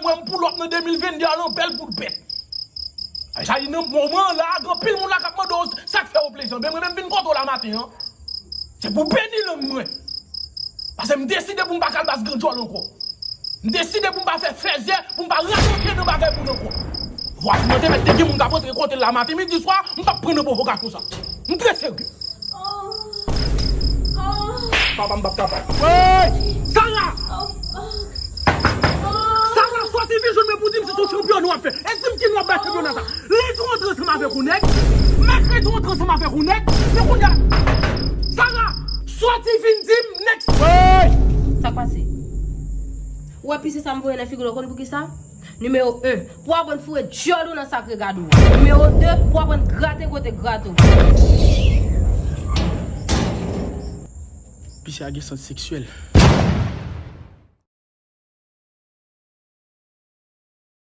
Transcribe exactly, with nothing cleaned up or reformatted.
Mwen m pull up nan de mil vennde a lan bèl bout bèt. Sa di nan moman la, gen anpil moun la k ap mande w sa k fè w plezan. Men mwen menm vin kote w la maten an. Se pou beni lang mwen. Paske m deside pou m pa kalbas grandyòl ankò. M deside pou m pa fè fèzè, pou m pa radote nan bagay moun ankò. Vwazin nan te mèt te gen moun k ap antre kote l la maten, midi, swa, m p ap pran nan pwovokasyon sa. M trè serye. Papa m p ap kapab. Woy! Sara! Sara, sòti vin jwenn mwen pou di m si se yon chanpyona w ap fè. E di m ki nou ap bay chanpyona sa. Lendi w antre ansanm avèk yon nèg. Mèkredi w antre ansanm avèk yon nèg. Men kounye a, Sara, sòti vin di m next. Woy! Sa k pase? Ou wè pise sa m voye nan figi w, ou konn poukisa? Nimewo en, pou w aprann foure dyòl ou nan sa k regade w. Nimewo de, pou w aprann grate kote grate w. Pise a gen sant seksyèl.